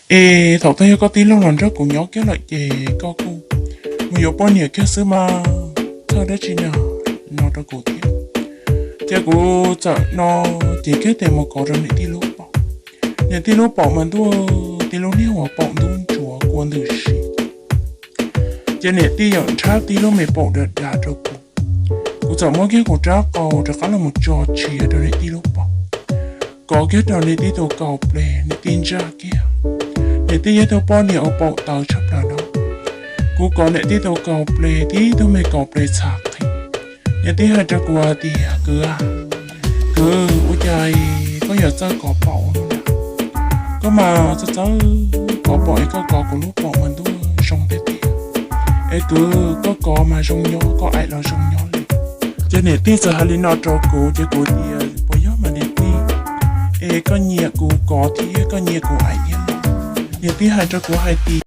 Es thaum twg yog koj tij laug los nrog kuv nyob kiag lawm ces koj kuj mus yuav poj niam kiag xwb mas, txhawj dab tsi na, no rau kuv thiab. Ces kuv txawm no ces kiag tes mus kov rau niam tij lub paum. Niam tij lub paum mas ntuj, tij lub niag uas paum ntub ntsuav kua ntws si. Ces niam tij yawm nrhab tij lub me paum dav dav rau kuv. Kuv txawm muab kiag kuv rab qau rov qab los mus tso tshiav rau niam tij lub paum, kov kiag rau niam tij tus kaus ples, niam tij ntsaj kiag. Niam tij yog tug poj niam uas paum tawv tshaj plaws no. Kuv kov niam tij tus kaus ples tib tug me kaus ples txhav qhi. Niam tij hais rau kuv hais tias, kwv, kwv, ua cas koj yuav txawj kov paum no na? Koj mas txawj txawj kov paum es koj kov kuv lub paum mas ntuj zoo tiag tiag. Es kwv, koj kov mas zoo nyob, koj aim los zoo nyob li. Ces niam tij txawm hais li no rau kuv ces kuv tias, puas yog mas niam tij? Es koj nyiam kuv kov thiab koj nyiam kuv aim thiab no? Niam tij hais rau kuv hais tias